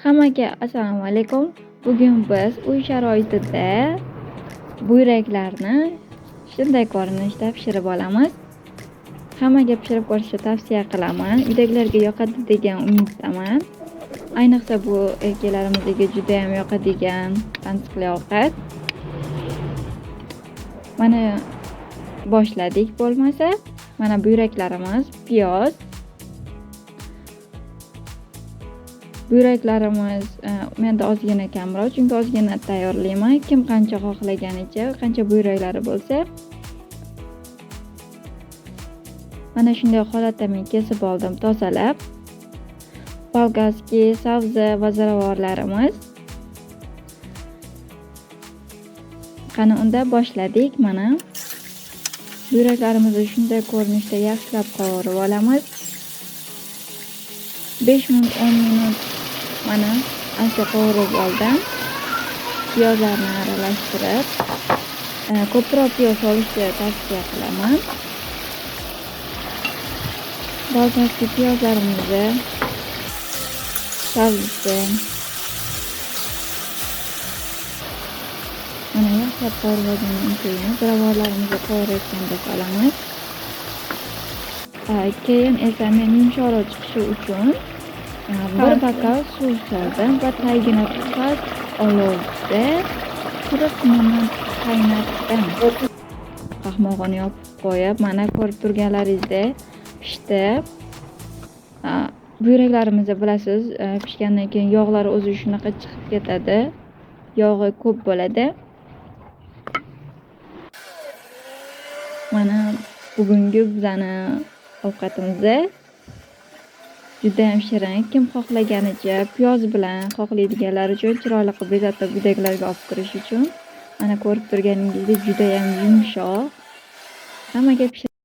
Hammaga assalomu alaykum. Bugun biz uy sharoitida buyraklarni shunday ko'rinishda pishirib olamiz. Hammaga pishirib ko'rishni tavsiya qilaman. Uydagilarga yoqadi degan umiddaman. Ayniqsa bu erkaklarimizga juda ham yoqadigan tansiqli ovqat. Mana boshladik bo'lmasa. Mana buyraklarimiz, piyoz. Buyraklarimiz menda ozgina kamroq, chunki ozgina tayyorlayman. Kim qancha xohlaganicha, qancha buyraklari bo'lsa. Mana shunday holatda men kesib oldim, tozalab. Bolgarskiy sabzi va ziravorlarimiz. Qani unda boshladik. Mana buyraklarimizni shunday ko'rinishda yaxshilab qovurib olamiz. 5 minut 10 minut mana ancha qovurib oldim. Piyozlarni aralashtirib, ko'proq piyoz solishni tavsiya qilaman. Bolgarskiy piyozlarimizni, sabzisi mana yaxshilab qovurib olgandan keyin ziravorlarimizni qovurayotganda solamiz. Keyin esa men yumshoqroq chiqishi uchun bir bokal suv soldim va tagini past olovda 40 minut qaynatdim. Qahmog'ini yopib qo'yib, mana ko'rib turganlaringizdek pishdi. Buyraklarimizni bilasiz, pishgandan keyin yog'lari o'zi shunaqa chiqib ketadi. Yog'i ko'p bo'ladi. Mana bugungi bizani ovqatimizni juda ham shirin. Kim xohlaganicha piyoz bilan xohlaydiganlar uchun chiroyli qilib bezatib uydagilarga olib kirish uchun. Mana ko'rib turganingizdek juda ham yumshoq. Hammaga pishirib